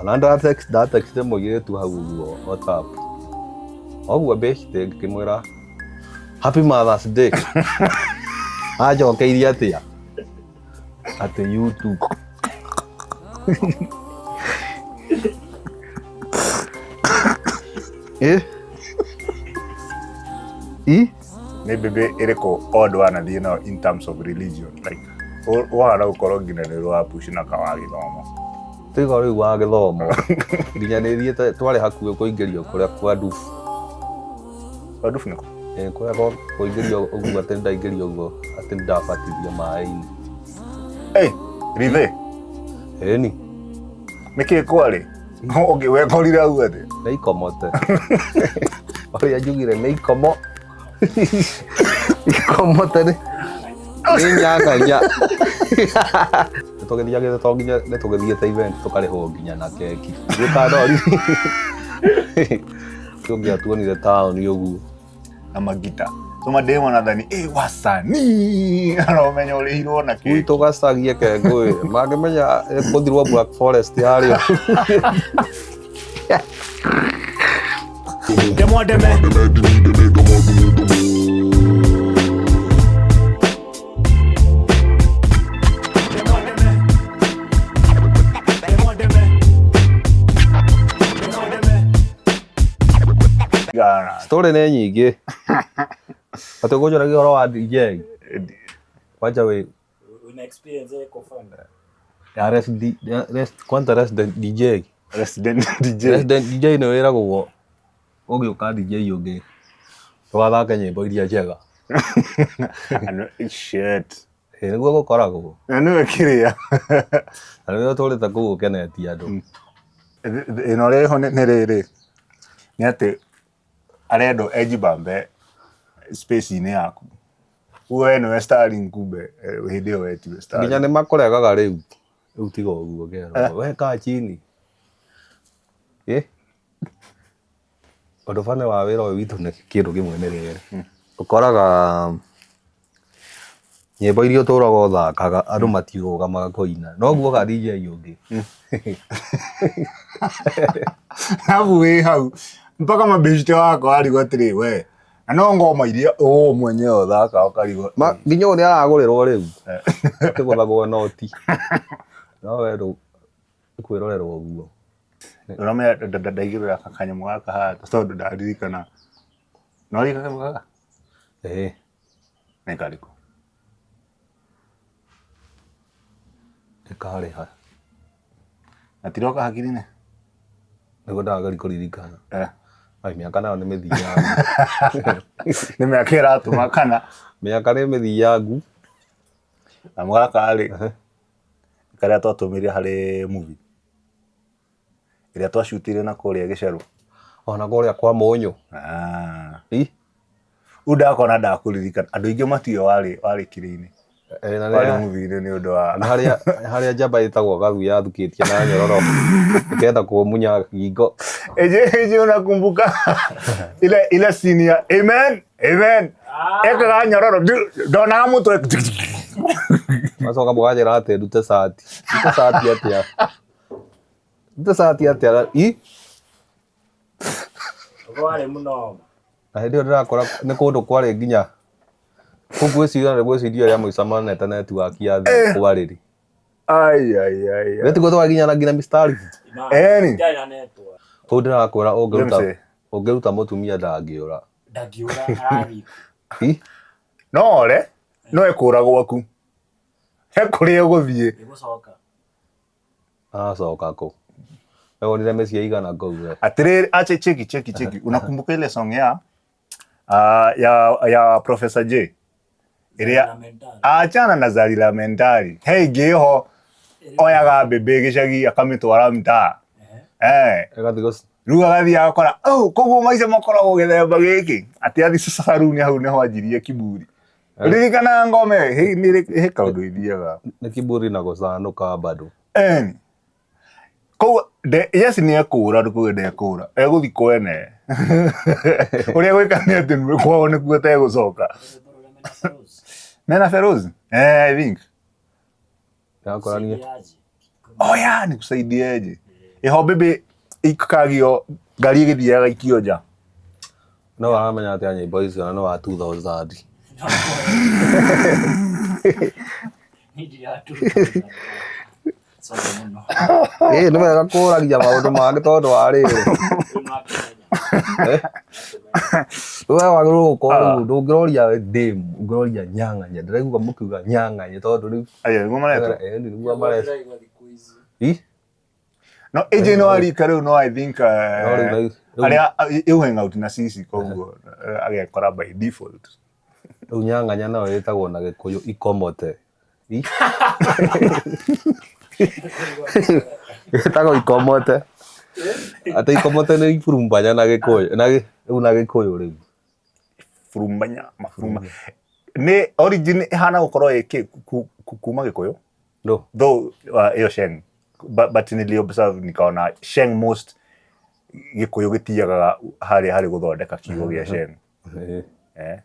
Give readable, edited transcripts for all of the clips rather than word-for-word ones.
Ona ndatextire mũirĩtu hau ũguo WhatsApp. Ũguo beshte ngĩmwĩra Happy Mother's Day. Anjokeirie atĩa? Atĩ you too. Eh? I? Nĩ mbĩmbĩ ĩrĩkũ o andũ wanathiĩ nayo in terms of religion, like wahana gũkorwo nginya nĩ wa push na kawa gĩthomo? Tiga rĩu wa gĩthomo. Nginya nĩ thiĩte twarĩ hakuhĩ kũingĩrio kũrĩa kwa ndubu. Kwa ndubu nĩkũ? Eh, kũrĩa kwa kũingĩrio ũguo atĩ ndaingĩrio ũguo atĩ ndabatithio maĩ-inĩ. Hey, rithe. Ĩni. Nĩkĩ kwarĩ? Ũngĩ wekorire hau atĩ? Nĩ ikomote. Ũrĩa njugire nĩ ikomo. Ikomote nĩ nyang'anya. Nĩ tũgĩthiagĩte to nginya nĩ tũgĩthiĩte event tũkarĩhwo nginya na keki. Gĩkandori. Ũngĩatuonire taũni ũguo. Na magita. So mademu anadhani eh, wasanii anomenya ũrĩhirwo na keki. Gwitũ gacagie kengũĩ mangĩmenya gũthirwo Black Forest harĩa. Ndemwa ndeme. Ndemwa ndeme. Ndemwa ndeme. Ndemwa ndeme. Gana. Story nĩ nyingĩ. Atĩ ũkũnjũragia ũhoro wa DJ. Kwanja wĩ Una experience ya kufanya. ya rest, ya rest, kwanza resident DJ. Resident DJ. Resident DJ nĩ wĩragwo ũgĩũka DJ ũngĩ ndũgathake nyĩmbo iria njega. Ano, shit. Ĩ, nĩguo gũkoragwo. Na nĩwe kĩrĩa. Na rĩrĩa ũtũrĩte kũu ũkenetie andũ. Ĩno ũrĩa ĩho nĩ rĩrĩ nĩ atĩ arendwo ejibambe space-inĩ yaku. We nĩwe starring, kumbe hĩndĩ ĩyo we tiwe starring. Nginya nĩ makũregaga rĩu. Rĩu tiga ũguo kerwo. We kaa chini. Ĩ? Ũndũ bane wa wĩra ũyũ witũ nĩ kĩndũ kĩmwe nĩ rĩrĩ. Ũkoraga nyĩmbo iria ũtũraga ũthakaga andũ matirũgamaga kũina. No guoka DJ ũngĩ. Habu wĩ hau mpaka mabeshte wakwa arigwo atĩrĩ we na no ngoma iria ũ mwenyewe ũthaka ũkarigwo. Nginya ũyũ nĩ aragũrĩrwo rĩu. Akĩgũthagwo noti. No we ndũ kwĩrorerwo ũguo. Ũramenya ndaigĩrĩra kanyamũ gaka haha tondũ ndaririkana. No ririkana kanyamũ gaka? Ĩĩ. Nĩ karĩkũ? Nĩ karĩ ha? Na tiroka hakiri-inĩ? Nĩguo ndĩrageria kũririkana. Eh. Ai, mĩaka nayo nĩ mĩthiangu. Nĩ mĩaka ĩratũma kana? Mĩaka nĩ mĩthiangu. Kanyamũ gaka rĩ, karĩa twatũmĩrire harĩ movie ĩrĩa twacutire na kũrĩa gĩcerũ. Ona kũrĩa kwa Mũnyũ. Ah. Ĩ? Rĩu ndakona ndakũririkana. Andũ aingĩ matiũĩ warĩ warĩ kĩrĩa-inĩ. Eh, na Warĩ nĩ- movie-inĩ nĩ ũndũ wa na harĩa harĩa njamba ĩtagwo gathu yathukĩtie na nyororo ĩkenda kũmunya ngingo. Eje eje unakumbuka ile scene ya amen amen ekaga nyororo ndonaga mũtwe. Macoka mũkanjĩra atĩ ndute cati. Ndute cati atĩa? Ndute cati atĩa? I? Warĩ mũno. Na hĩndĩ ĩyo ndĩrakora nĩ kũndũ kwarĩ nginya kũu ngwĩciria nĩ ngwĩciria ũrĩa mũico monete network ya thimũ kwarĩrĩ. Ai ai ai. Nĩ tiguo twaginyana nginya mistari. Eni. Ndarĩ na network. Kũu ndĩrakwĩra ũngĩruta Let me ũngĩruta mũtumia ndangĩũra. Ndangĩũra arathiĩ. I? No ore no ekũra gwaku. He kũrĩa ũgũthiĩ. Ĩgũcoka. Aracoka kũ? We wonire mĩciĩ igana kũu we. Atĩrĩrĩ, ache cheki cheki cheki. Unakumbuka ile song ya ya Professor J ĩrĩa achana na Zari Mentali. Hey ngĩho oyaga mbĩmbĩ gĩcagi akamĩtwara mtaa. Eh. Ĩgathiĩ gũc Rĩu agathiĩ agakora oh, koguo maica makoragwo gĩthemba gĩkĩ. Atĩ athiĩ saruni hau nĩho anjirie kiburi. Ririkana ngome he kaũndũ ithiaga. Nĩ kiburi na gũcanũka bado. Eni. Koguo yes nĩ ekũra ndũkuge ndekũra. Egũthiĩ kwene. Ũrĩa gwĩka nĩ atĩ kwao nĩkuo ategũcoka. Mena Feroz? Eh, I think. Ndĩrakorania. Oh yeah, nikusaidieje? Iho bibi ikagio ngari igithiaga ikio nja. No aramenya atia nyimbo icio na no wa 2000. Niĩ tu. Sorry mũno. Ĩ nĩ wega kũragia maũndũ mangĩ tondũ wa rĩrĩ. Rĩu nĩwakĩmenya. Eh? We wagĩrĩirwo gũkorwo rĩu ndũngĩroria ndĩmu ũngĩroria nyang'anya ndĩraigua mũkiuga nyang'anya tondũ rĩu Ayo niguo maretwo. Eh, nĩguo maretwo. Ndĩraigua thikũ ici. Ĩ? No AJ no arika rĩu no I think No rĩu rĩu- aria you hang out na sisi koguo agekora by default. Rĩu nyang'anya nayo ĩtagwo na gĩkũyũ ikomote. Ĩ? Ĩtagwo ikomote. Atĩ ikomote nĩ iburumbanya na gĩkũyũ na rĩu na gĩkũyũ rĩu. Furumbanya mafurumba. Nĩ origin ihana gũkorwo ĩ kuma gĩkũyũ. No. Though ĩyo Sheng but nili observe nikaona Sheng most gĩkũyũ gĩtiagaga harĩa harĩ gũthondeka kiugo gĩa Sheng. Eh. Eh.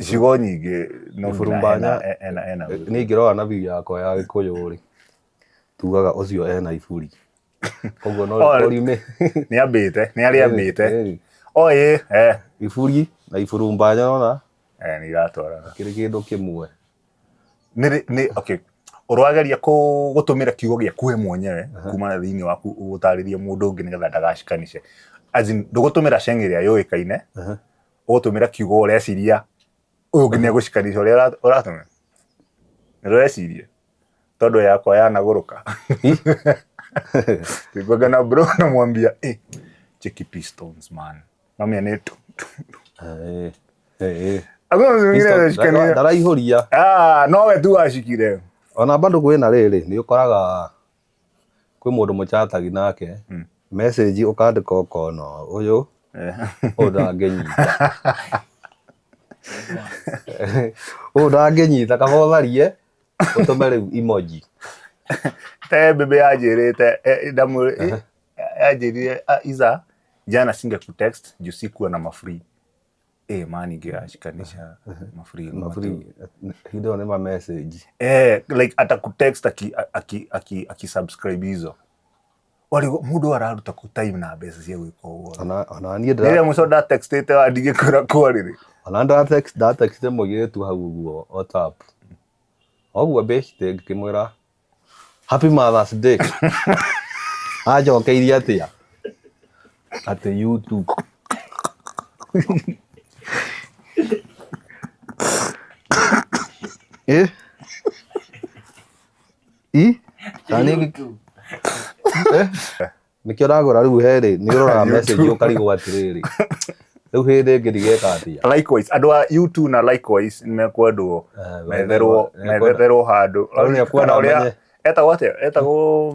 Ciugo nyingĩ no nginya Iburumbanya ena niĩ ingĩrora na view yakwa ya gĩkũyũ rĩ tugaga ũcio ena iburi. Koguo no Oh, rĩkorwo nĩ ambĩte nĩ arĩa ambĩte Ĩ, o ĩ eh iburi na iburumbanya nona eh nĩ iratwarana kĩrĩ kĩndũ kĩmwe. Nĩ okay ũrageria gũtũmĩra kiugo gĩaku we mwenyewe kuma na thĩinĩ waku gũtarĩria mũndũ ũngĩ nĩgetha ndagacikanishe as in ndũgũtũmĩra Sheng ĩrĩa yũĩkaine ũgũtũmĩra kiugo ũreciria ũyũ ũngĩ nĩegũcikanisha ũrĩa ũratũmĩra nĩ ũreciria tondũ yakwa yanagũrũka tulikuwaga na bro namwambia eh, cheki pistons man mamia nĩ tu Eh, eh, eh. hakuna mtu mwingine anashikania Ndaraihũria ah nowe tu washikire ona bado kwĩna rĩrĩ nĩ ũkoraga kwĩ mũndũ mũchatagi nake message ũkandĩka ũkona ũyũ ũyũ ndangĩnyita ũyũ ndangĩnyita kaba ũtharie ũtũme rĩu emoji te bebe yanjĩrĩte yanjĩrire iza jana singekutext juu sikuwa na mafree eh man ingeshikanisha mafree mafree hĩndĩ ĩyo nĩ ma message eh like atakutext aki aki aki aki subscribe hizo wali mundu araruta ku time na mbeca cia gwĩka ũguo ona niĩ rĩrĩa ndĩra mũico ndatextĩte wandigĩkũra kwarĩrĩ ona ndatext ndatextire mũirĩtu hau ũguo WhatsApp ũguo beshte ngĩmwĩra happy Mother's Day anjokeirie atĩa atĩ YouTube Eh? I? Kana nĩ Eh? Nĩkĩo ndagũra rĩu herĩ nĩ ũroraga message ũkarigwo atĩrĩrĩ rĩu hĩndĩ ĩngĩ ndigeka atĩa likewise andũ a U2 na likewise nĩmekwendwo Eh, metherwo nĩmekwenda- metherwo handũ Rĩu nĩekwenda Kana ũrĩa amenye. etagwo atĩa etagwo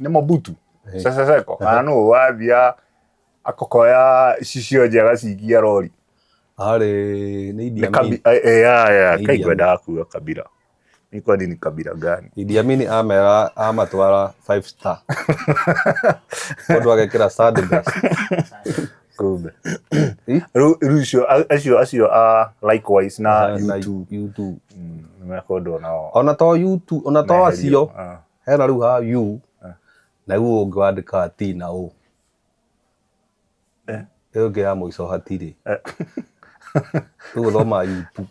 nĩ Mobutu Sese Seko kana nũ wathia akokoya cicio njega cikia rori arĩ nĩ Idi Nĩ Amin ya Idi Amin. kaikwendaga kuga kabira ni kwani ni kabira gani Idi Amin amera amatwara five star mũndũ agekĩra sandals kumbe Ĩ? rĩu icio acio acio a likewise na Na U2 U2 nĩmekwendwo nao ona to U2 ona to meherio. acio Ah. hena rĩu ha U na rĩu ũngĩ wandĩka T na O Eh. ĩyo ĩngĩ ya mũico hatirĩ Eh. rĩu ũthoma U2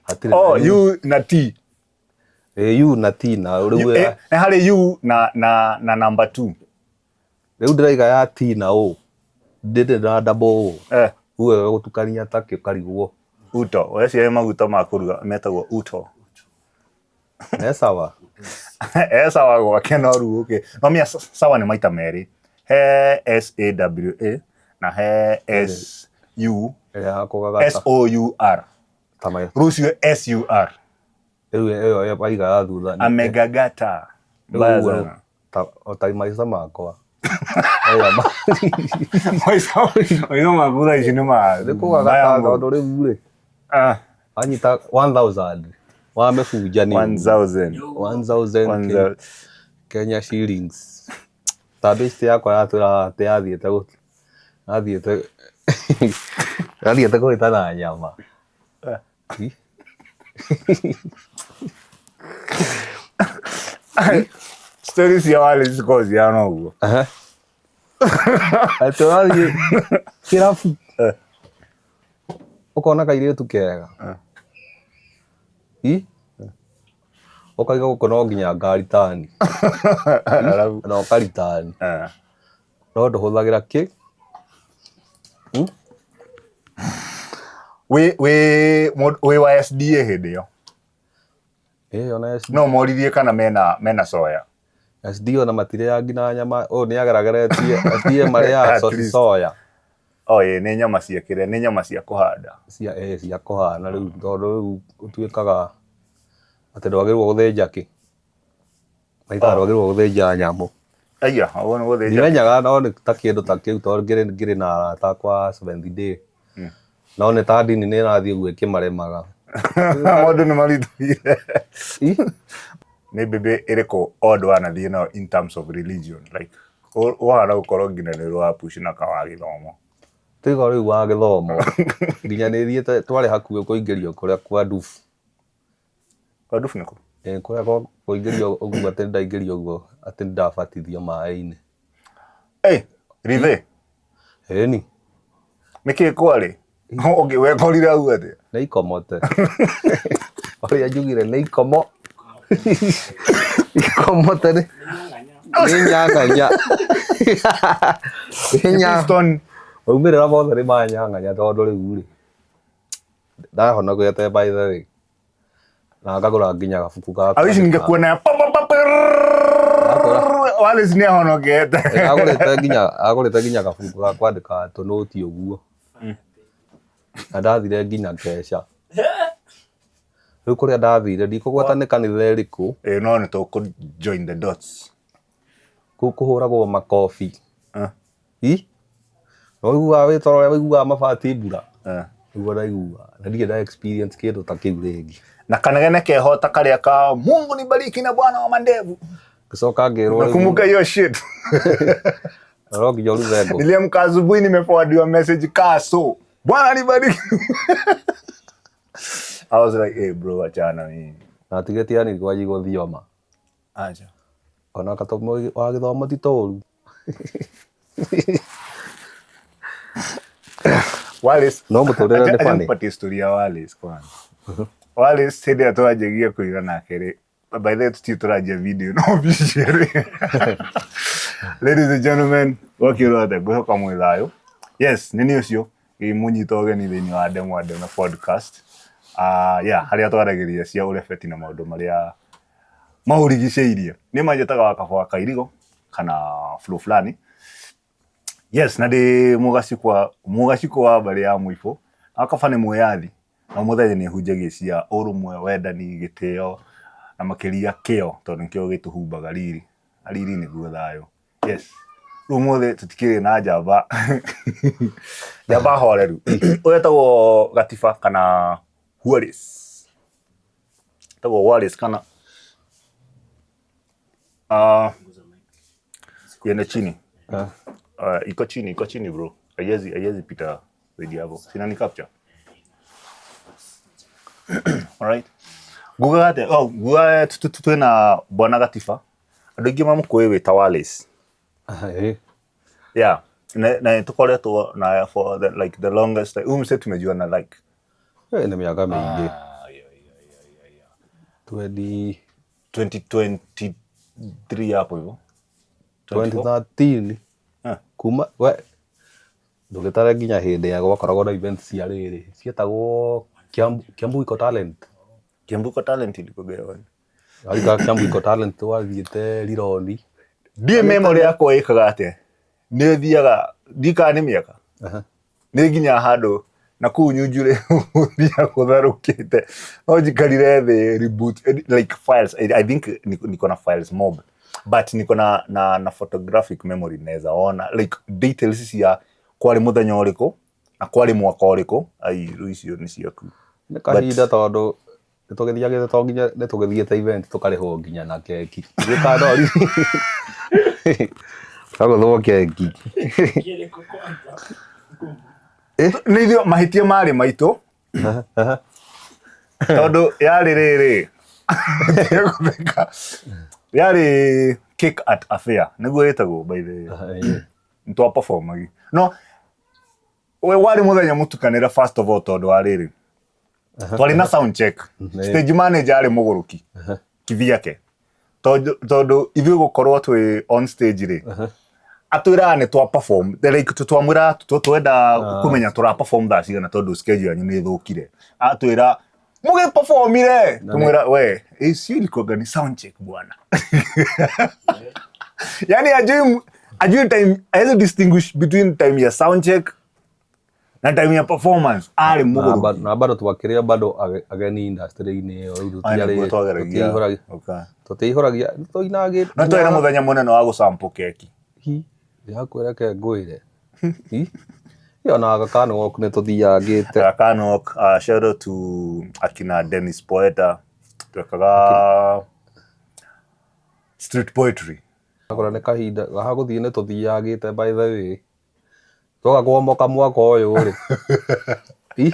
hatirĩ Oh, na U. U na T. Ĩ, U na T na rĩu U, eh, nĩ harĩ U na na na number 2. rĩu ndĩraiga ya T na O ndĩrĩ na double O Eh, rĩu wega gũtukania takĩ ũkarigwo uto. Weciria maguta ma kũruga metagwo uto. ne sawa Eh, sawa gwake no rĩu ũkĩ. No mia sawa nĩ maita merĩ. He S A W A na he S U ĩrĩa ya kũgagata S O U R. ta ma Rũcio S U R. rĩu ĩyo ĩyo waiga ya thutha nĩ- Amegagata. rĩu Mbaya ũguo sana. ta o ta maica makwa Aya, Maica maica maku thaa ici nĩ ma nĩ kũgagata mbaya mũno. tondũ rĩu rĩ Ah, anyita 1000 wamĩbunja nĩ 1000. 1000 1000. Kenya shillings ta best yakwa yatwĩra atĩ yathiĩte yathiĩte yathiĩte kũhĩtana nyama Eh. Ĩ? Story cia wale cikoragwo cihana ũguo. Atĩ ũrathiĩ kĩrabu Eh. ũkona kairĩtu kega. Eh. I? Ũkaiga gũkũ no nginya ngaritani Arabu. na ũkaritani Eh. no ndũhũthagĩra kĩ Wĩ wĩ mũndũ- wĩ wa SDA hĩndĩ ĩyo. Ĩĩ ona SD No moririe kana mena mena soya. SD ona matirĩaga nginya nyama ũyũ nĩ agerageretie SD marĩaga At soci least. soya Oh ĩĩ nĩ nyama cia kĩrĩa nĩ nyama cia kũhanda. cia ĩĩ cia kũhana rĩu tondũ rĩu ũtuĩkaga atĩ ndwagĩrĩirwo gũthĩnja kĩ maita Oh. ndwagĩrĩirwo gũthĩnja nyamũ. Aya, ũguo nĩ gũthĩnja. Ndimenyaga no nĩ ta kĩndũ ta kĩu tondũ ngĩrĩ ngĩrĩ na arata akwa a Seventh Day no nĩ ta ndini nĩ ĩrathiĩ ũguo ĩkĩmaremaga. Maũndũ nĩ maritũhire. Ĩ? Nĩ mbĩmbĩ ĩrĩkũ odd wanathiĩ nayo in terms of religion like ũhana gũkorwo nginya nĩ ũrĩ wa push na kawa gĩthomo. Tiga rĩu wa gĩthomo nginya nĩ thiĩte twarĩ hakuhĩ kũingĩrio kũrĩa kwa ndubu. Kwa ndubu nĩkũ? Ĩ kũrĩa kwa kũingĩrio ũguo atĩ nĩndaingĩrio ũguo atĩ nĩndabatithio maĩ-inĩ. Ĩ, rithe. Ĩni. Nĩkĩ kwarĩ? Ũngĩ wekorire hau atĩa? Nĩ ikomote. Ũrĩa njugire nĩ ikomo. Ikomote nĩ nĩ nyang'anya. Nĩ nya Piston. Maumĩrĩra mothe nĩ ma nyang'anya tondũ rĩu rĩ ndahonokete by the way na ngagũra nginya gabuku ga I wish ningekuona pa pa pa pa. Wallace nĩ ahonokete. Agũrĩte nginya agũrĩte nginya gabuku ga kwandĩka tũnũti ũguo na ndathire nginya keca. Rĩu kũrĩa ndathire ndikũgweta nĩ kanitha ĩrĩkũ. Ĩ no nĩ tũkũ join the dots. Kũu kũhũragwo makobi. Eh. I? No ũiguaga wĩ toro ũrĩa ũiguaga mabati mbura. Eh. Nĩguo ndaiguaga na ndirĩ nda experience kĩndũ ta kĩu rĩngĩ. Na kanegene keho ta karĩa ka Mungu nibariki na bwana wa mandevu. Ngĩcoka ngĩrwo rĩu Nakumbuka hiyo shit. no nginya ũruthe ngũ. Niliamka asubuhi nimeforwardiwa message ka so. Bwana nibariki. I was like, hey bro, achana mimi. Na tigĩti yani gwanji gũthioma. Acha. Ona kathomo wa gĩthomo ti tũru. Wallace No mũtũrĩre nĩ Acha funny. nikupatie story ya Wallace kwanza. Wallace hĩndĩ ĩrĩa twanjagia kũina nake rĩ, by the way tũtirĩ tũranjia video no officially. Ladies and gentlemen, gwakĩrwo atĩa ngwĩhoka mwĩ thayũ. Yes, nĩ niĩ ũcio ngĩmũnyita ũgeni thĩinĩ wa Ndemwa Ndeme podcast. Yeah, harĩa twaragĩria cia ũrebeti na maũndũ marĩa maũrigicĩirie. Nĩ manjĩtaga wa Kaba wa Kairigo kana flow fulani. Yes, na ndĩ mũgacikwa mũgacikũ wa mbarĩ ya mũibũ. Na Kaba nĩ mwĩyathi na mũthenya nĩ hunjagia cia ũrũmwe, wendani, gĩtĩo na makĩria kĩo tondũ nĩkĩo gĩtũhumbaga riri. Na riri nĩguo thayũ. Yes. Rĩu ũmũthĩ tũtikĩrĩ na njamba njamba horeru. Ũyũ etagwo Gatiba kana Wallace. Etagwo Wallace kana iende chini. Eh. Iko chini, iko chini bro. Haiwezi haiwezi pita zaidi ya hapo. Sina ni capture. Alright. Ngugaga atĩa? Oh, ngugaga twĩna bwana Gatiba. Andũ aingĩ mamũkũĩ wĩ ta Wallace. Ĩ. Yeah. Na na tũkoretwo naye for the, like the longest time. Huyu msee tumejuana like Ĩ nĩ mĩaka mĩingĩ. ah, yeah, yeah, yeah, yeah. 20 2023 hapo hivyo. 24? 2013 Ah. kuma we ndũgĩtare nginya hĩndĩ ya gwakoragwo na event cia rĩrĩ cietagwo Kiambu Kiambu Iko Talent. Kiambu Iko Talent ilikuwa gani? Warika Kiambu Iko Talent twathiĩte Rironi. Ndiĩ memory yakwa ĩkaga atĩa nĩ thiaga ndikaga nĩ mĩaka nĩ nginya handũ na kũu nyunjurĩ gũthiaga gũtharũkĩte no njikarire thĩ reboot like files I think niko na files mob but niko na, na, na photographic memory naweza ona like details cia kwarĩ mũthenya ũrĩkũ na kwarĩ mwaka ũrĩkũ ai rĩu icio nĩ ciaku Nĩ kahinda tondũ nĩ tũgĩthiagĩte to nginya nĩ tũgĩthiĩte event tũkarĩhwo nginya na keki. Ithuĩ ndori. Tũkagũthwo keki. Kĩrĩkũ kwanza? Nĩ ithuĩ mahĩtia marĩ maitũ tondũ yarĩ rĩrĩ gũtheka yarĩ Cake at Affair nĩguo ĩtagwo, by the way. Nĩ twa performagi no we warĩ mũthenya mũtukanĩre. First of all, tondũ wa rĩrĩ, twarĩ na sound check, stage manager arĩ mũgũrũki kiviake, tondũ ithuĩ gũkorwo twĩ on stage rĩ, atwĩraga nĩ twa perform, like twamwĩra twenda kũmenya tũra perform thaa cigana, tondũ schedule yanyu nĩ ĩthũkire. Atwĩra mũgĩ performire, tumwĩra we icio ilikuwaga ni sound check, bwana. Yani ajui time, hawezi distinguish between time ya sound check na time ya performance, arĩ mũgũrũki. Na bado twakĩrĩa bado ageni industry-inĩ ĩyo rĩu. Aya, nĩguo twageragia. Tũtiihũragia tũinagĩ. No twarĩ na mũthenya mũnene wa gũsample keki. Ndĩrakwĩra, ke ngwĩre. Hi, ĩyo na Aga Walk nĩ tũthiangĩte. Kanok, shout out to akina Dennis Poeta, twekaga street poetry. Akora nĩ kahinda gaha gũthiĩ nĩ tũthiangĩte. By the way, twoka kwomoka mwaka ũyũ rĩ. Hi.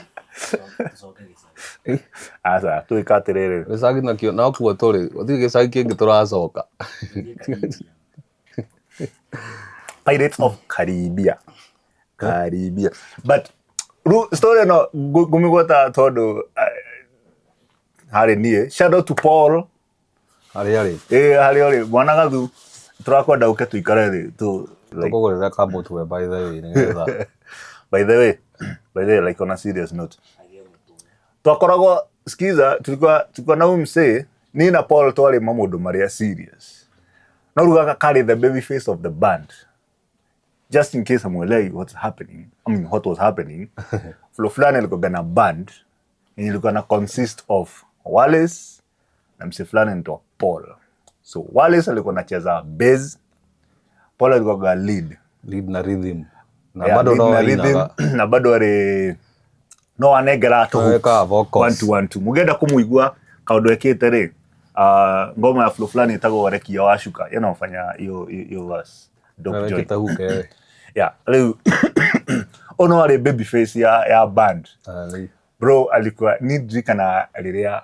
Tũcoke gĩcagi. Hi. Aca, twĩka atĩrĩrĩ. Gĩcagi nakĩo nokuo tũrĩ, gũtirĩ gĩcagi kĩngĩ tũracoka. Tũthiĩ Karibia. Pirates of Caribbean, Caribbean. But ru story no ngũmĩgweta tondũ harĩ niĩ, shout out to Paul. Harĩa rĩ? Ĩ harĩa ũrĩ, mwana gathu, tũrakwenda ũke tũikare thĩ tu like, Tũkũgũrĩra kamũtwe, by the way, nĩgetha by the way, like on a serious note, Agĩe mũtwe. twakoragwo, skiza, tulikuwa na huyu msee, ni na Paul twarĩ maũndũ marĩa serious, no rĩu gaka karĩ the baby face of the band. Just in case hamuelewi what's happening, I mean, what was happening, Flo fulani alikuwa na band yenye ilikuwa na consist of Wallace na msee fulani anaitwa Paul. So Wallace alikuwa anacheza bass, Paul alikuwa lead. Lead na rhythm na Yeah, bado lead no na rhythm, ainaga. Na bado arĩ no anengera tũ Eka vocals. One, two, one, two. Mũngĩenda kũmũigua kaũndũ ekĩte rĩ, ngoma ya Flo fulani ĩtagwo Rekia wa Shuka, yeye anafanya hiyo hiyo verse dope joint. Wekĩte hook, eh. Yeah, rĩu ũyũ no arĩ baby face ya band. Bro alikuwa, ni ndirikana rĩrĩa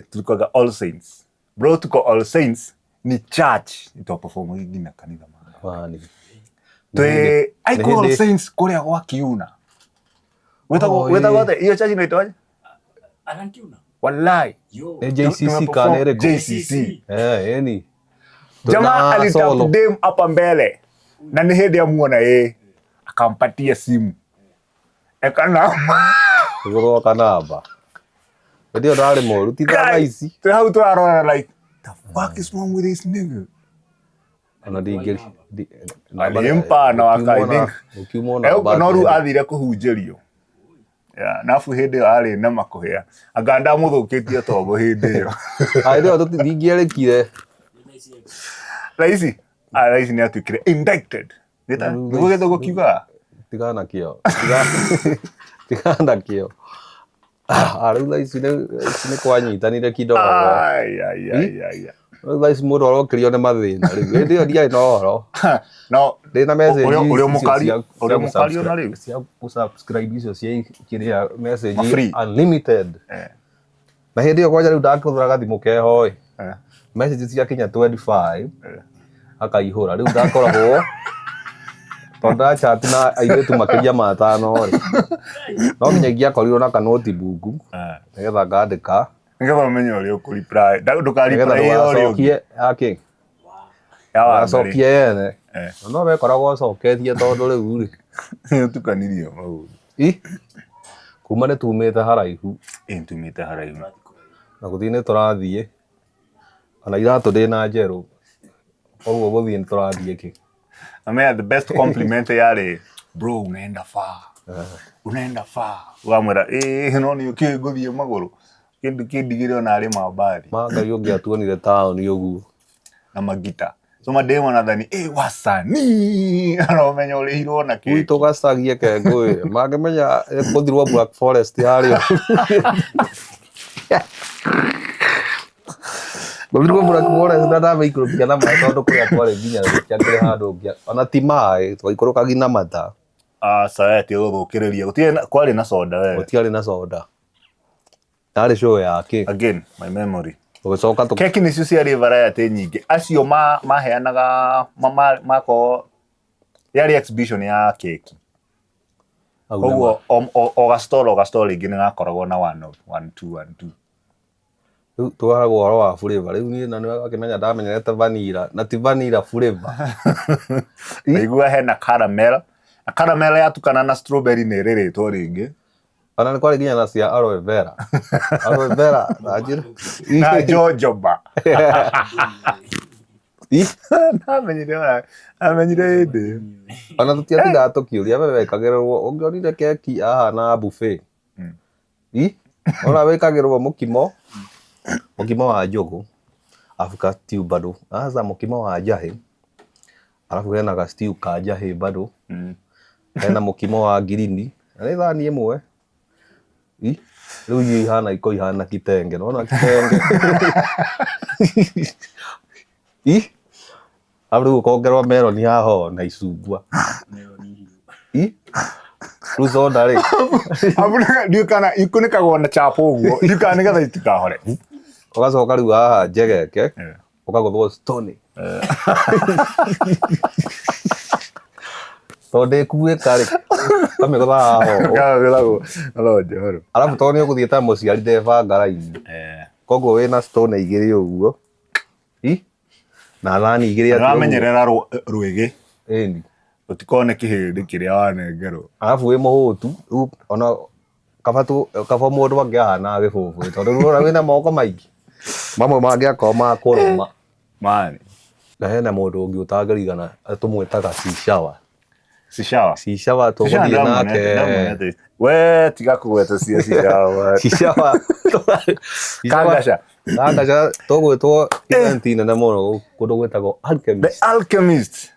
tulikuwaga All Saints, bro, tuko All Saints, ni church itwa perform nginya kanitha man. Mani. Twĩ aiko nĩ All hĩndĩ- Saints kũrĩa gwa Kiuna, wĩtagwo Oh, wĩtagwo ĩĩ. atĩa iyo church inaitwaje? Alan Kiuna. Wallahi. Yo. Nĩ JCC kana ĩrĩkũ? JCC. Eh, ĩni. Jamaa Na alitap solo. dem hapa mbele na nĩ hĩndĩ amuona ĩ akampatia simu ekanamba. Gũthũka namba. Hĩndĩ ĩyo ndarĩ mũru, ti thaa ici. Twĩ hau tũrarora like, the fuck is wrong with this nigga? Ona ndingĩ Alimpa na waka, I think. Ũkiuma namba. No rĩu athire kũhunjĩrio. Yeah, nabu hĩndĩ ĩyo arĩ na makũhĩa, anga ndamũthũkĩtie tombo hĩndĩ ĩyo. Hĩndĩ ĩyo ndingĩarĩkire. Raici, ah, raici nĩ atuĩkire indicted. Nĩguo gĩthũngũ kiugaga. Tigana nakĩo. Tigana nakĩo. Ah, rĩu thaa ici nĩ kwanyitanire kidogo. Ai, ai, ai, ai, ai. Rĩu thaa ici mũndũ arokĩrio nĩ mathĩna rĩu. Hĩndĩ ĩyo ndiarĩ na ũhoro. No Ndĩna message ũrĩa icio mũkari cia ũrĩa mũkari ona rĩu cia gũsubscribe icio cia kĩrĩa message Ma free. unlimited. Na hĩndĩ ĩyo kwanja rĩu ndakĩhũthĩra gathimũ keho ĩ. Message ciakinya 25 akaihũra, rĩu ndakoragwo tondũ ndachat na airĩtu makĩria ma 5 rĩ, no nginya ingĩakorirwo na ka notebook nĩgetha ngandĩka. Nĩgetha ũmenye ũrĩa ũkũ-reply. Nĩgetha Ndũka-reply ĩyo ũrĩa ũngĩ. ndũgacokie akĩ Ya wa mbere. ndũgacokie yene. Na no wekoragwo ũcoketie tondũ rĩu rĩ Nĩ ũtukanirie maũndũ. I kuma nĩ tumĩte haraihu. Ĩ, nĩtumĩte haraihu. Na gũthiĩ nĩ tũrathiĩ, ona iratũ ndĩna njerũ, koguo gũthiĩ nĩ tũrathiĩ kĩ. I mean, the best compliment yarĩ, "Bro, unaenda far, unaenda far." Wamwĩra ĩĩ, no nĩ ũkĩũĩ ngũthiĩ magũrũ kĩndũ kĩndigĩre ona arĩ mambathi. Ma Ngai ũngĩatuonire taũni ũguo. Na magita, so mademu anadhani eh, wasanii aramenya ũrĩhirwo na kĩ. Gwitũ gacagie ke ngwĩre mangĩmenya gũthirwo Black Forest harĩa gũthirwo Black Forest na ndamaikũrũkia na maĩ, tondũ kũrĩa twarĩ nginya gũtiakĩrĩ handũ ona ti maĩ, twaikũrũkagia na mata. Aca we, ti gũthũkĩrĩria, gũtirĩ kwarĩ na soda we. Gũtiarĩ na soda, yarĩ show ya kĩ. Again, my memory. Tũgĩcoka tũ Keki nĩcio ciarĩ variety nyingĩ. Acio maheanaga mako yarĩ exhibition ya keki. Au nĩ Koguo o gastore o gastore rĩngĩ nĩ gakoragwo na one of one two one two. Rĩu twaragwo ũhoro wa flavor. Rĩu niĩ na nĩwakĩmenya ndamenyerete vanilla na ti vanilla flavor. Naigua hena caramel. Na caramel yatukana na strawberry nĩ ĩrĩ rĩtwa rĩngĩ. Ona nĩ kwarĩ nginya na cia aloe vera. Aloe vera na njĩra. Na jojoba. Namenyire ona namenyire hĩndĩ ĩyo. Ona tũtiatindaga tũkĩũria we wekagĩrĩrwo ũngĩonire keki ahana buffet. I ona wĩkagĩrwo mũkimo, mũkimo wa njũgũ, arabu ka stew bado. Aca mũkimo wa njahĩ, arabu hena ga stew ka njahĩ bado. Hena mũkimo wa ngirini, na nĩ thani ĩmwe. I rĩu irio ihana iko ihana kitenge, nĩwona kitenge. I arabu rĩu ũkongerwo meroni haha na icungwa. I rĩu soda rĩ. Arabu ndiũĩ kana ikunĩkagwo na chapo ũguo. Ndiũĩ kana nĩgetha itikahore. Ũgacoka rĩu haha njegeke, ũkagũthwo stone. Tondũ ndĩkuĩka rĩ, ũkamĩgũtha haha ũũ. Gagũthagwo no njohero. Arabu tondũ nĩ ũgũthiĩ ta mũciari ndebanga raini. Koguo wĩna stone igĩrĩ ũguo. I na thani igĩrĩ atĩ ũguo. Ũramenyerera rwĩgĩ. Ĩni. Ũtikone kĩhĩndĩ kĩrĩa wanengerwo. Arabu wĩ mũhũtu, rĩu ona kaba tu kaba mũndũ angĩahana gĩbũbũ tondũ rĩu ũrona wĩna moko maingĩ. Mamwe mangĩakorwo ma kũrũma. Mani. Na hena mũndũ ũngĩ ũtangĩrigana tũmwĩtaga Sishawa. Sishawa. Sishawa tũgũthiĩ nake. We tiga kũgweta cia Sishawa. Sishawa. Kangasha. Kangasha tũgwĩtwo event nene mũno kũndũ gwĩtagwo Alchemist. The Alchemist.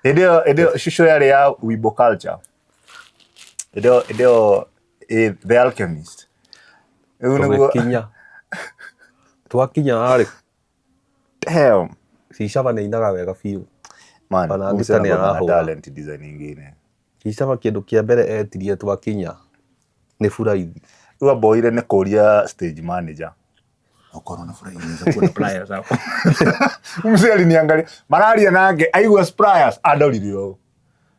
Hĩndĩ ĩyo hĩndĩ ĩyo shusho yarĩ ya Wimbo culture. Hĩndĩ ĩyo hĩndĩ ĩyo The Alchemist. Rĩu nĩguo Tũgĩkinya. Twakinya rĩ. Damn. Sishawa nĩ ainaga wega biũ. Man, Ona huyu angĩ ta msichana nĩ ako na arahũra. talent design ingine. Sishawa kĩndũ kĩa mbere etirie twakinya nĩ buraithi. Rĩu amboire nĩ kũria stage manager. Okorwo na furahi inaweza kuwa na pliers hapo. Mzee aliniangalia, mararia nake aigua pliers andorire ũũ.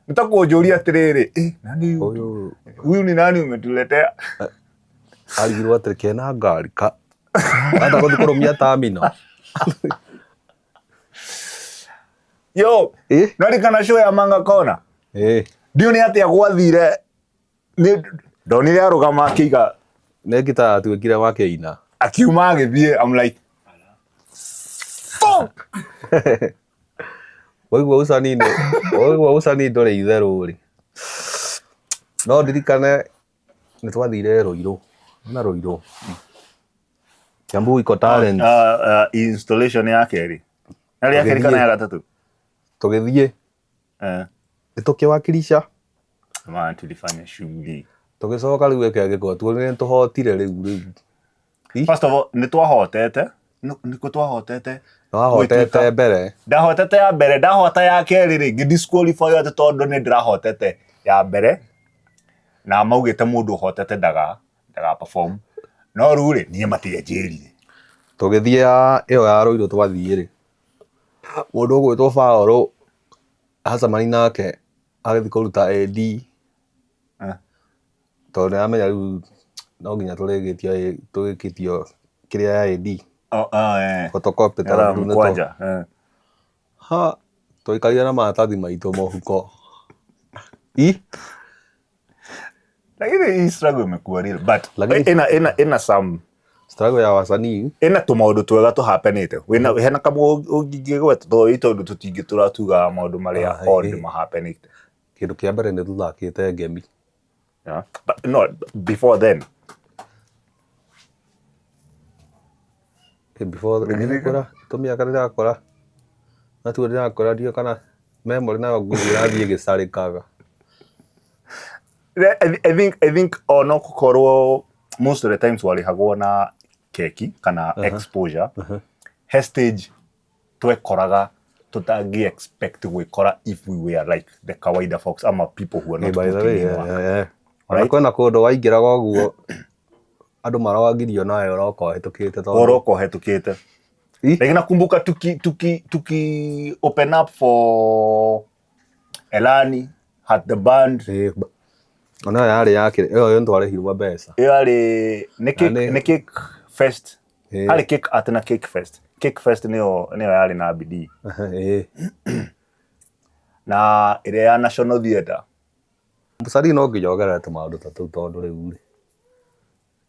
Nĩ ta kũnjũria atĩrĩrĩ, eh, nani Ũyũ huyu ni nani umetuletea? Arigirwo atĩrĩ kena ngari ka ata gũthiĩ kũrũmia terminal. Yo, Eh? nĩwaririkana show ya Manga Kona? Eh. Ndiũĩ nĩ atĩa gwathire nĩ ndonire arũgama akĩiga Nĩ ngita yatuĩkire wakĩina. Akiuma agĩthiĩ, I'm like fuck. Waigua ũcani nĩ waigua ũcani ndũrĩ itherũ rĩ. No ndirikane nĩ twathire Ruiru. Na Ruiru. Kiambu iko talent. Installation ya kerĩ. Yarĩ ya kerĩ kana ya gatatũ? Tũgĩthiĩ. Nĩ tũkĩwakilisha. Man, tulifanya shughuli. Tũgĩcoka rĩu eke agĩkorwo tuonire nĩ tũhotire rĩu rĩu. First of all, nĩ twahotete. Nĩkũ twahotete? Twahotete mbere. Ndahotete ya mbere, ndahota ya kerĩ rĩ, ngĩ disqualify atĩ tondũ nĩ ndĩrahotete ya mbere. Na maugĩte mũndũ ũhotete ndaga perform. No rĩu rĩ, niĩ matianjĩrire. Tũgĩthiĩ ya ĩyo ya Ruiru twathiĩ rĩ. Mũndũ ũgwĩtwo Paul acemania nake agĩthiĩ kũruta AD. Tondũ nĩ aramenya rĩu no nginya tũrĩkĩtio tũrĩkĩtio kĩrĩa ya AD. Oh, oh, eh. Photocopy Yara tondũ rĩu nĩ mkwanja. Ha, twaikarire na maratathi maitũ mũhuko. I? Lakini hii struggle imekuwa real, but Lakini ina ina some struggle ya wasanii ina tũmaũndũ twega tũhapenĩte. Wĩna hena kamwe ũngĩgweta tondũ tondũ tũtingĩtũra tugaga maũndũ marĩa odd mahapenĩte. Kĩndũ kĩa mbere nĩ tũthakĩte ngemi. Yeah. But no, before then. Before ndĩrakũra, tũmĩaka ndĩrakũra. Natuo ndĩrakũra ndiũĩ kana memory nayo ngũthiĩ ĩrathiĩ ĩgĩcarĩkaga. I think ono gũkorwo most of the times warĩhagwo na keki kana exposure. He stage twekoraga tũtangĩ expect gwĩkora if we were like the kawaida folks ama people who are not By the putting way, in work. Ona kwĩna kũndũ waingĩraga ũguo Andũ maroangirio nawe ũroka ũhĩtũkĩte tondũ Ũroka ũhetũkĩte. Ih. Lakini nakumbuka tuki open up for Elani at the band. Ĩ, ona ĩyo yarĩ yake ĩyo nĩ twarĩhirwo mbeca. Ĩyo yarĩ nĩ Na cake, nĩ nĩ cake fest. Ĩ. Harĩ cake art na cake fest. Cake fest nĩyo yarĩ na bidii. Ĩ. Na ĩrĩa ya National Theatre. Mũcari no nginya ũgerere tũmaũndũ ta tũu tondũ rĩu rĩ,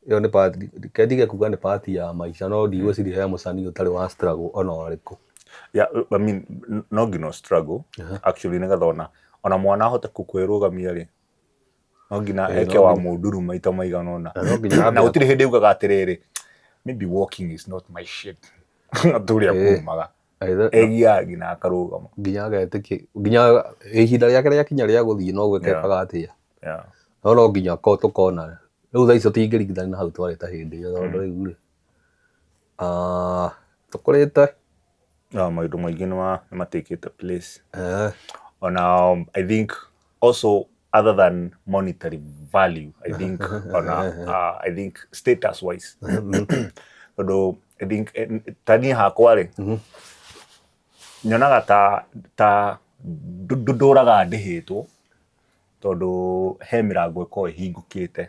ĩyo nĩ part, reke ndige kuga nĩ part ya maica no ndigwĩciria he mũcani ũtarĩ wa struggle ona ũrĩkũ. Yeah, I mean, no nginya struggle actually nĩgetha ona mwana ahote kwĩrũgamia rĩ, no nginya Ĩ, eke no wa nginya mũnduru maita maigana ũna. Na no nginya Na ambe gũtirĩ hĩndĩ augaga atĩrĩrĩ, maybe walking is not my shit. Atũrĩa Ĩ. kumaga. Aithe- Egiaga nginya akarũgama. Nginya agetĩkia nginya ihinda rĩake rĩakinya rĩa gũthiĩ no gwĩka ekaga atĩa. No no nginya tũkona rĩu thaa icio tũtingĩringithania na hau twarĩ ta hĩndĩ ĩyo tondũ rĩu rĩ, tũkũrĩte. No, maũndũ maingĩ nĩ matakĩte place. Eh. Ona I think also other than monetary value, I think ona I think status wise. Tondũ I think ta niĩ hakwa rĩ, nyonaga ta ndũraga ndĩhĩtwo tondũ he mĩrango ĩkoragwo ĩhingũkĩte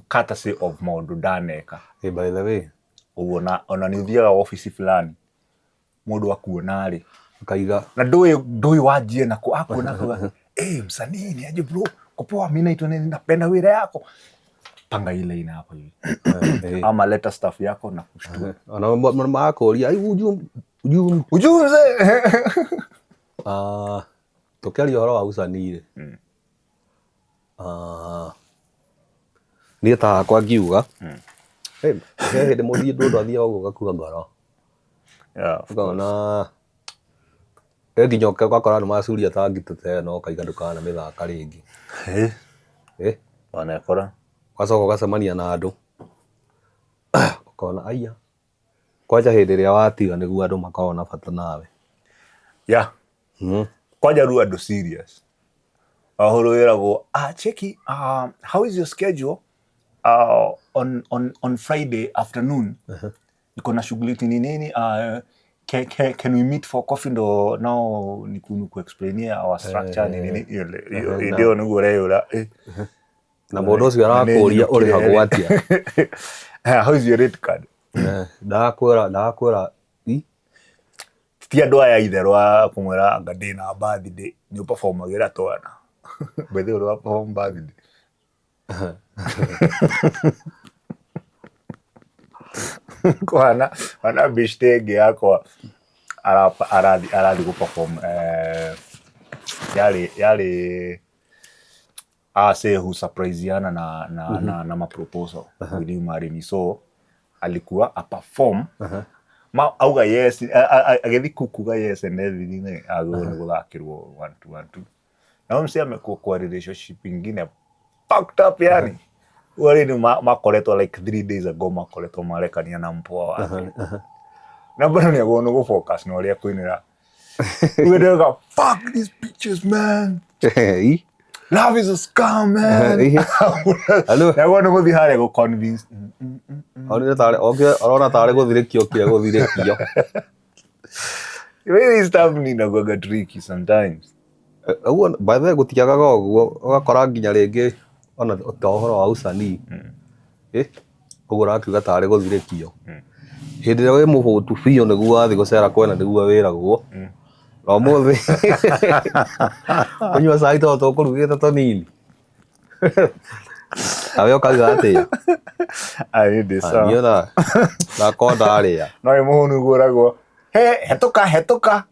courtesy of maũndũ ndaneka. Hey, by the way. Ũguo ona nĩ ũthiaga obici fulani mũndũ akuona rĩ akaiga na ndũĩ wanjie nako akuona akauga, eh, msanii ni aje bro, kupoa, mimi naitwa nini, napenda wira yako, panga ile ina hapo hivi ama leta staff yako na kushtua. Ona makũria ai uju uju uju mzee. Tũkĩaria ũhoro wa usanii rĩ, niĩ ta hakwa ngiuga, he hĩndĩ mũthiĩ ndũndũ athiaga ũguo ũgakua ngoro. Ũkona nginya ũgakora nĩ macuria ta ngitũ ta ĩyo na ũkaiga ndũkana mĩthaka rĩngĩ. Wanekora. Ũgacoka ũgacemania na andũ ũkona aiya kwanja hĩndĩ ĩrĩa watiga nĩguo andũ makoragwo na bata nawe. Kwanja rĩu andũ serious. Wahũrwo wĩragwo, cheki, how is your schedule? On Friday afternoon. Niko na shughuli nini nini, can we meet for coffee ndo nao niku explainia our structure nini nini. Ndio niguo ũreyũra. Na mũndũ ũcio arakũria ũrĩhagwo atĩa? How is your rate card? Ndakwĩra i? Ti andũ aya itherũ a kũmwĩra anga ndĩna birthday nĩ ũperformagĩra twana. By the way, ũrĩ wa perform birthday. Kũhana hana beshte ĩngĩ yakwa arathi gũ perform, yarĩ ase who surpriseana na ma proposal, will you marry me, so alikuwa a perform ma auga yes, agĩthi kuga yes and everything, agĩrwo nĩ gũthakĩrwo 1 2 1 2 na mse amekuwa kwa relationship ingine fucked up, yani wale ni makoretwo like 3 days ago makoretwo marekania na mpoa wake na bado ni agwo no focus na ũrĩa kũinĩra. We ndauga fuck these bitches man. Love is a scam man. Hello. Na agwo nĩ gũthiĩ harĩa gũ convince. Onire tarĩ okire arona tarĩ gũthirĩkio okire gũthirĩkio. Really stuff ni inakuwaga tricky sometimes. Ũguo by the way gũtiagaga ũguo ũgakora nginya rĩngĩ ona ta ũhoro wa usanii. Ũguo ũrakiuga tarĩ gũthirĩkio. Hĩndĩ ĩrĩa wĩ mũhũtu biũ nĩguo wathiĩ gũcera kwena nĩguo wĩragwo. Na ũmũthĩ kũnyua cai tondũ tũkũrugĩte tũnini. Nawe ũkauga atĩa? Ai, ndĩ sawa. Niĩ ona ndakorwo ndarĩa. No wĩ mũhũnu ũguo ũragwo, he hetũka hetũka.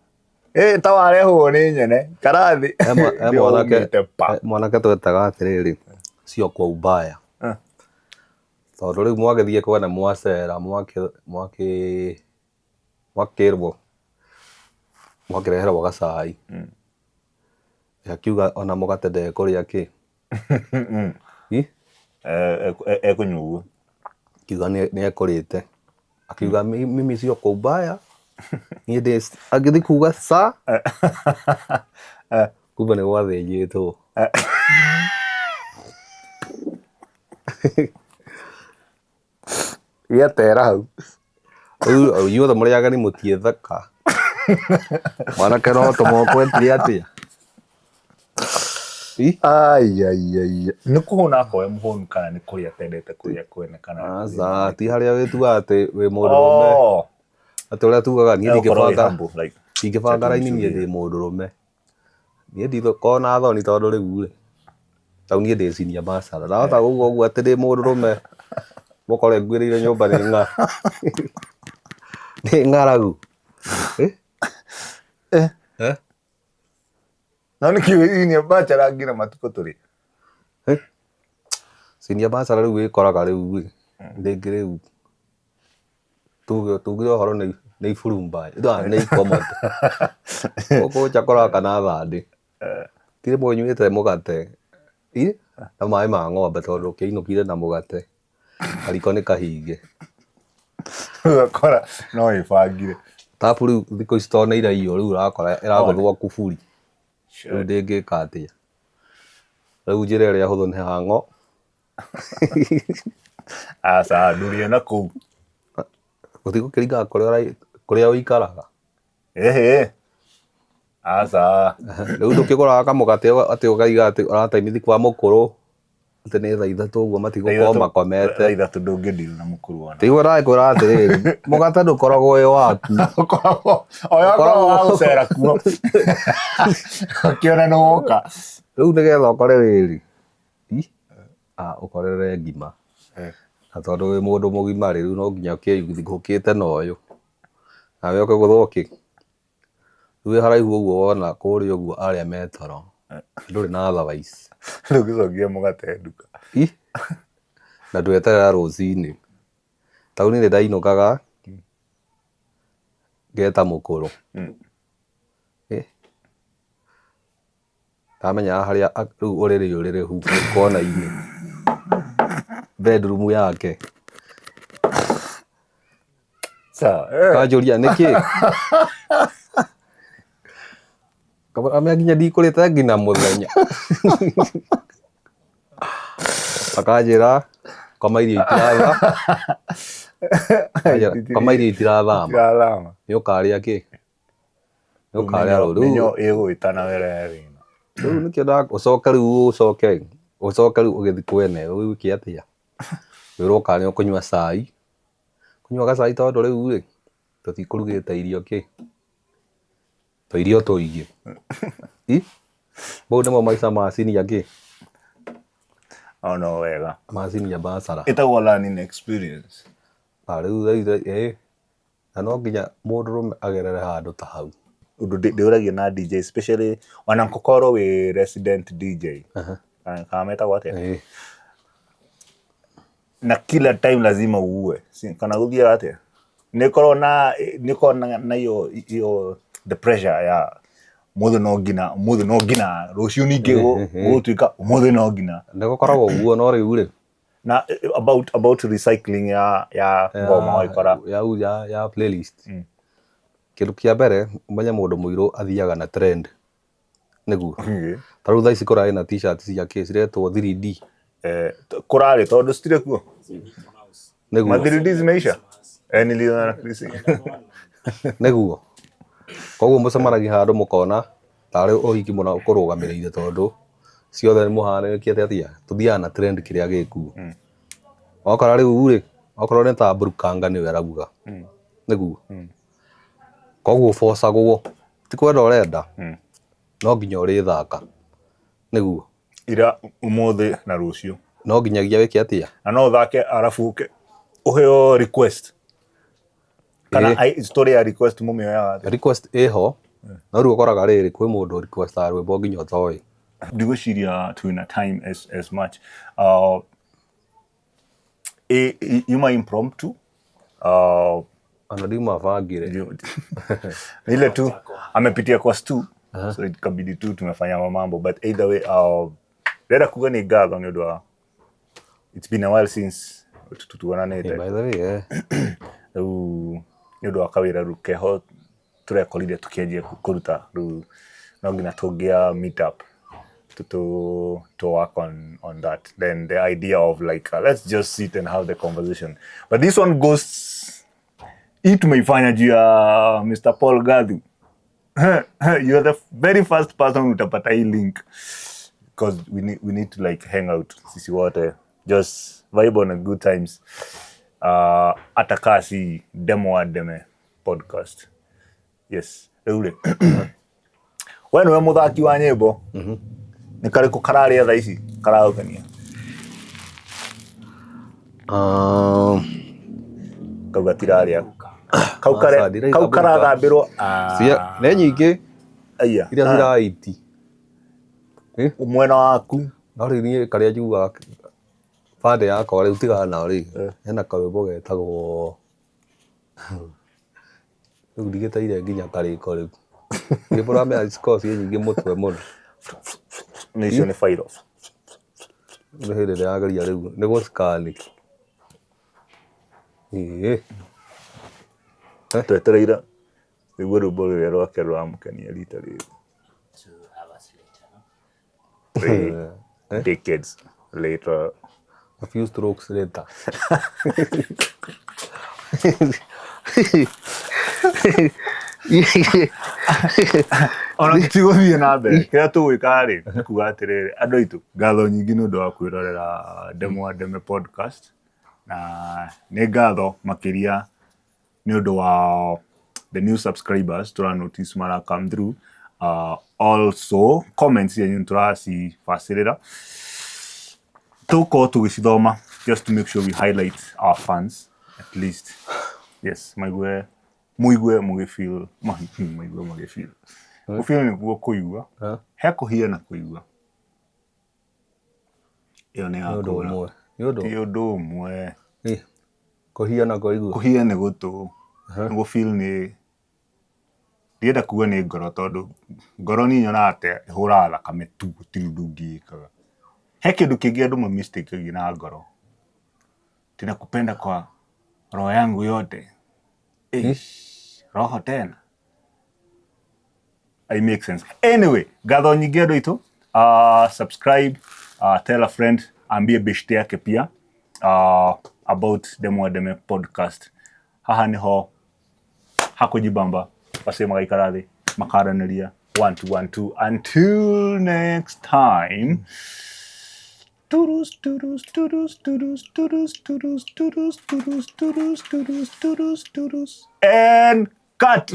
Ta warehwo nĩ nyene karathi. He Ndio umĩte pa. mwanake twetaga atĩrĩrĩ, sio kwa ubaya. Tondũ rĩu mwagĩthiĩ kwena mwacera, mwakĩrwo, mwakĩreherwo gacai. Akiuga ona mũgate ndekũrĩa kĩ. Ĩ? Ekũnyua ũguo. Akiuga nĩ ekũrĩte. Akiuga mimi sio kwa ubaya. Niĩ ndĩ agĩthiĩ kuga sa. Kumbe nĩ gwathĩnjĩtwo. Gĩatera hau. Rĩu inyuothe mũrĩ ageni mũtiĩthaka. Mwanake no tũmokwetire atĩa? Ĩ? Ai, ai, ai. Nĩ kũhũna akorwo e mũhũnu kana nĩ kũrĩa atendete kũrĩa kwene kana Aca, ti harĩa wĩtuaga atĩ wĩ mũndũrũme. Oh, Atĩ ũrĩa tugaga niĩ egũkorwo wĩ ndingĩbanga humble, like, ndingĩbanga raini niĩ ndĩ mũndũrũme. Niĩ ndigũkorwo na thoni tondũ rĩu rĩ, tau niĩ ndĩ senior bursar. Ndahota kuga ũguo atĩ ndĩ mũndũrũme mũkore nguĩrĩire nyũmba nĩ ng'a nĩ ng'aragu. Eh? Eh. Eh? No nĩkĩ wĩ senior bachelor nginya matukũ tũrĩ? Eh? Senior bursar rĩu wĩkoraga rĩu rĩ, rĩngĩ rĩu tuge tugire ũhoro nĩ nĩ iburumba nĩ ikomote. Gũkũ nja kũraka na thandĩ. Ti rĩmwe ũnyuĩte mũgate ĩ na maĩ ma ng'ombe tondũ ũkĩinũkire na mũgate kariko nĩ kahinge. Ũgakora no wĩbangire. Tabu rĩu thikũ ici tondũ nĩ iraiywo rĩu ũrakora ĩragũthwo kuburi. Rĩu ndĩngĩka atĩa. Rĩu njĩra ĩrĩa hũthũ nĩ hang'o. Aca ndũrĩe na kũu. Gũtigũkĩringana kũrĩa kũrĩa ũikaraga. Ĩhĩ. Aca. Rĩu ndũkĩgũraga kamũgate atĩ ũkaiga atĩ ũrataimithi kwa mũkũrũ atĩ nĩ thaa 3 ũguo matigũkorwo makomete. Thaa 3 ndũngĩ deal na mũkũrũ ona. Tiguo ndĩrakwĩra atĩrĩrĩ, mũgate ndũkoragwo wĩ waku. Ũkoragwo oya ũkoragwo wa gũcera kuo. Ũkĩona nĩ woka. Rĩu nĩgetha ũkore rĩrĩ, ũkorere ngima. Na tondũ wĩ mũndũ mũgima rĩ, rĩu no nginya ũkĩũkĩte na ũyũ. Nawe ũkĩgũthwo kĩ? Rĩu wĩ haraihu ũguo wona kũrĩa ũguo arĩa me toro, ndũrĩ na otherwise. Ndũngĩcokia mũgate nduka. Ĩ? Na ndweterera rũcinĩ. Taũni nĩ ndainũkaga, ngeta mũkũrũ. Ĩ? Ndamenya harĩa rĩu ũrĩrĩ ũrĩrĩ hu kona-inĩ. Bedroom yake. Sawa. Kanjũria nĩkĩ? Kamũra nginya ndikũrĩte nginya mũthenya. Akanjĩra koma irio itiratha. Akanjĩra koma irio itirathama. Itirathama. Nĩ ũkarĩa kĩ? Nĩ ũkarĩa rũ. Rĩu Mĩnyoo ĩgũgĩtana wera ya thĩna. Rĩu nĩkĩo nda ũcoke rĩu ũcoke ũcoke rĩu ũgĩthiĩ kwene wĩke atĩa? Wĩrwo kana nĩ ũkũnyua cai. Kũnyua gacai tondũ rĩu rĩ tũtikũrugĩte irio kĩ? Tũirio tũingĩ. Ĩ? Mau nĩmo maica ma senior kĩ? O no wega. Ma senior bursar. Ĩtagwo learning experience. Rĩu ĩ na no nginya mũndũrũme agerere handũ ta hau. Ũndũ ndĩũragia na DJ especially ona gũkorwo wĩ resident DJ. Kana metagwo atĩa? Ĩ. Na kila time lazima uue. Kana gũthiaga atĩa? Nĩ ĩkoragwo na nĩ ĩkoragwo na iyo iyo the pressure ya ũmũthĩ no nginya ũmũthĩ no nginya rũciũ ningĩ gũgũtuĩka ũmũthĩ no nginya. Nĩ gũkoragwo ũguo no rĩu rĩ Na about recycling ya ngoma waikora. Ya playlist. Kĩndũ kĩa mbere ũmenye mũndũ mũirũ athiaga na trend. Nĩguo. Ta rĩu thaa ici kũrarĩ na t-shirt cia kĩ ciretwo 3D. Kũrarĩ tondũ citirĩ kuo. Nĩguo. Ma 3D zimeisha? Niliona na Chris. Nĩguo. Koguo mũcemanagia handũ mũkona tarĩ ũhiki mũna ũkũrũgamĩrĩire tondũ ciothe nĩ mũhanĩkĩte atĩa? Tũthiaga na trend kĩrĩa gĩkuo. Wakora rĩu rĩ, okorwo nĩ ta Brukanga nĩwe ĩrauga. Nĩguo. Koguo ũbocagwo. Ti kwenda ũrenda. No nginya ũrĩthaka. Nĩguo. Ira ũmũthĩ na rũciũ. No nginyagia wĩke atĩa? Na no ũthake arabu ũke ũheo request. Kana story ya request mũmĩoyaga atĩa? Request ĩho, no rĩu ũkoraga rĩrĩ kwĩ mũndũ requestaga rwĩmbo nginya ũtoĩ. Ndigwĩciria twĩna time as much. Yuma impromptu. Ona ndiuma bangire. Ile tu amepitia kwa stu. So ikabidi tu tumefanya mambo, but either way ndĩrenda kuga nĩ ngatho nĩ ũndũ wa it's been a while since tuonanĩte. By the way, eh. Rĩu nĩ ũndũ wa kawĩra rĩu keho tũrekorire tũkĩanjia kũruta rĩu no nginya tũngĩa meet up. to work on that. Then the idea of like let's just sit and have the conversation. But this one goes, hii tumeifanya juu ya Mr. Paul Gathu. You're the very first person utapata hii link because we need to like hang out sisi wote, just vibe on the good times, hata kaa si Demo wa Deme podcast. Yes, rĩu rĩ, we nĩwe mũthaki wa nyĩmbo, nĩ karĩkũ kararĩa thaa ici karagũkenia? Kau gatirarĩa kau kare Aca, ndiraigua kau karathambĩrwo. Nĩ nyingĩ. Aya. Iria ciraiti. Mwena waku. No rĩu niĩ karĩa njiguaga bande yakwa rĩu tigana nao rĩ, hena karwĩmbo getagwo, rĩu ndigĩteire nginya karĩko rĩu, rwĩmbo rwa mea cikoragwo ciĩ nyingĩ mũtwe mũno. Nĩ icio nĩ fairo. Nĩ hĩndĩ ndĩrageria rĩu nĩ gũcikani ĩĩ. Twetereire nĩguo rwĩmbo rũrĩa rwake rũramũkenia rita rĩrĩ. 2 hours later, no? Three decades later. A few strokes later. Ona tũtigũthiĩ na mbere, kĩrĩa tũgwĩka rĩ nĩ kuga atĩrĩrĩ, andũ aitũ, ngatho nyingĩ nĩ ũndũ wa kwĩrorera Demo wa Deme podcast, na nĩ ngatho makĩria nĩ ũndũ wa the new subscribers tũra notice mara come through. Also comments cianyu tũracibacĩrĩra, tũgũkorwo tũgĩcithoma just to make sure we highlight our fans at least. Yes, maigue muigue mũgĩfeel, maigue mũgĩfeel, gũfeel nĩguo kũigua. He kũhia na kũigua, ĩyo nĩ Nĩ ũndũ yakũra. ũmwe, nĩ ũndũ Ti ũndũ ũmwe. Ĩ, kũhia na kũigua. Kũhia nĩ gũtũ, gũfeel nĩ, ndienda kuga nĩ ngoro, tondũ ngoro niĩ nyonaga ta ĩhũraga thakame tu, gũtirĩ ũndũ ũngĩ ĩkaga. He kĩndũ kĩngĩ andũ mamistake na ngoro, tinakupenda kwa roho yangu yote. Eish, roho tena I make sense. Anyway, ngatho nyingĩ andũ aitũ. Subscribe, tell a friend, ambie beshte yake pia about Demo wa Deme podcast. Haha niho hakujibamba, wase magaikara thĩ makaranĩria. One two one two, until next time. Turus turus turus turus turus turus turus turus turus turus turus turus and cut.